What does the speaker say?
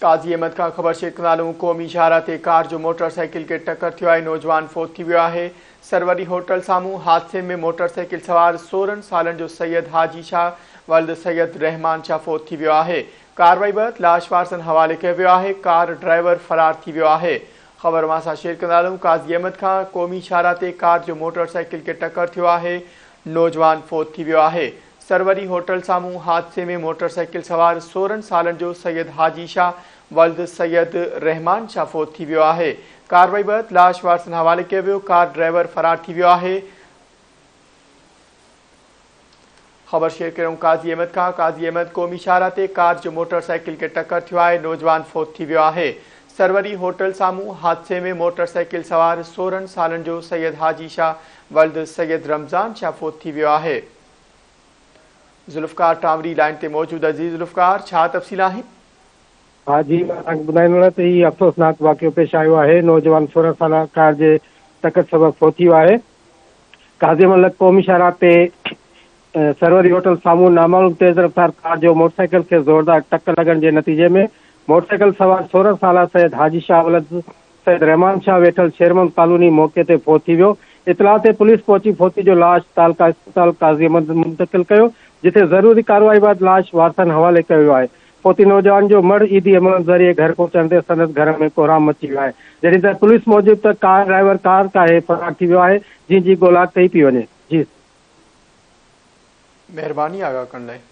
قاضي احمد کان خبر شيخ نالون قومي شاهراهه تي ڪار جو موٽر سائيڪل کي ٽڪر ٿيو آهي نوجوان فوت ٿي ويو آهي سروري هوٽل سامهون حادثي ۾ موٽر سائيڪل سوار 16 سالن جو سيد حاجي شاهه ولد سيد رحمان شاهه فوت ٿي ويو آهي ڪارروائي بعد لاش وارثن حوالي ڪيو ويو آهي ڪار ڊرائيور فرار ٿي ويو آهي خبر اوهان سان شيئر ڪندا هلون قاضي احمد کان قومي شاهراهه تي ڪار جو موٽر سائيڪل کي ٽڪر ٿيو آهي نوجوان فوت ٿي ويو آهي سروري هوٽل سامهون حادثي ۾ موٽر سائيڪل سوار 16 سالن جو سيد حاجي شاهه ولد سيد رحمان شاهه فوت ٿي ويو آهي. ڪارروائي بعد لاش وارثن حوالي ڪيو ويو، ڪار ڊرائيور فرار ٿي ويو آهي. خبر شيئر ڪريون قاضي احمد کان، قاضي احمد قومي شاهراهه تي ڪار جو موٽر سائيڪل کي ٽڪر ٿيو آهي، نوجوان فوت ٿي ويو آهي. سروري هوٽل سامهون حادثي ۾ موٽر سائيڪل سوار 16 سالن جو سيد حاجي شاهه ولد سيد رمضان شاهه فوت ٿي ويو آهي. ذوالفقار ٽانوري لائين تي موجود عزيز ذوالفقار ڇا تفصيل آهن؟ ها جي مان توهان کي ٻڌائيندو هلان ته هي افسوسناڪ واقعو پيش آيو آهي نوجوان 16 سالا ڪار جي ٽڪر سبب فوت ٿي ويو آهي قاضي احمد لڳ قومي شاهراهه تي سروري هوٽل سامهون نامعلوم تيز رفتار ڪار جو موٽرسائيڪل کي زوردار ٽڪر لڳڻ جي نتيجي ۾ موٽرسائيڪل سوار 16 سالا سيد حاجي شاهه ولد سيد رحمان شاهه ويٺل شيرمحمد ڪالوني موقعي تي فوت ٿي ويو. اطلاع تي پوليس پهچي فوتي جو لاش تعلقه اسپتال قاضي احمد منتقل ڪيو، جتي ضروري ڪارروائي بعد لاش وارثن حوالي ڪيو ويو آهي. فوتي نوجوان جو مڙهه ايڌي ايمبولنس ذريعي گهر پهچڻ تي سندس گهر ۾ ڪهرام مچي ويو آهي. جڏهن ته پوليس موجب ته ڪار ڊرائيور ڪار ڪاهي فرار ٿي ويو آهي، جنهن جي ڳولا ڪئي پئي وڃي. جي. مهرباني آگاهه ڪرڻ لاء.